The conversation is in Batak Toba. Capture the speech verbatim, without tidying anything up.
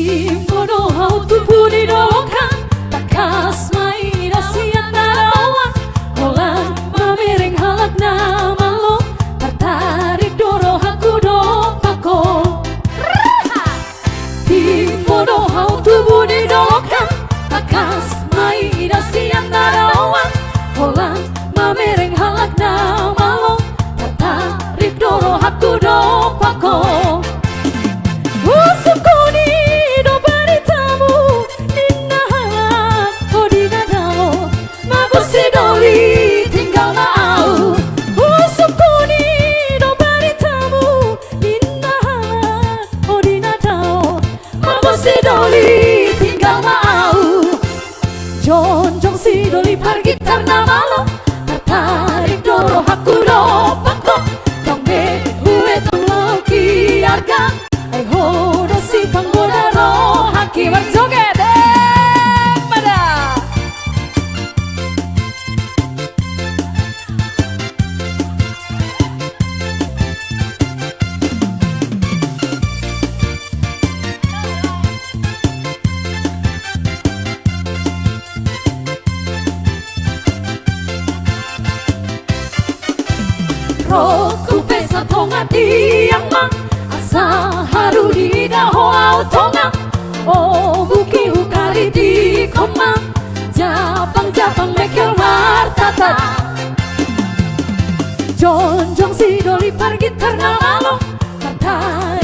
Timbo do hau tubu di dolok an, tangkas ma ida sian na daoan, holan mamereng halak na malo, tartarik do rohangku dompak ho. Timbo do hau tubu di dolok an, tangkas ma ida sian na daoan, holan mamereng halak na malo, tartarik do rohangku dompak ho. Husungkun i do baritamu, ninna halak ho di na dao, mabos sidoli tinggal ma au. Husungkun i do baritamu, ninna halak ho di na dao, mabos sidoli tinggal ma au. Jongjong sidoli pargitar na malo, tartarik do rohangku dompak ho. Tong be huetong laho kiarga, ai ho do sipanggoda rohangki. Marjoget, eh, mada. Ro tu pesta tonga tiang ma, asa haru diida ho au tonga. O buki hukaritik ho ma, japang-japang mengkel martata. Jongjong sidoli pargitar na malo, martata.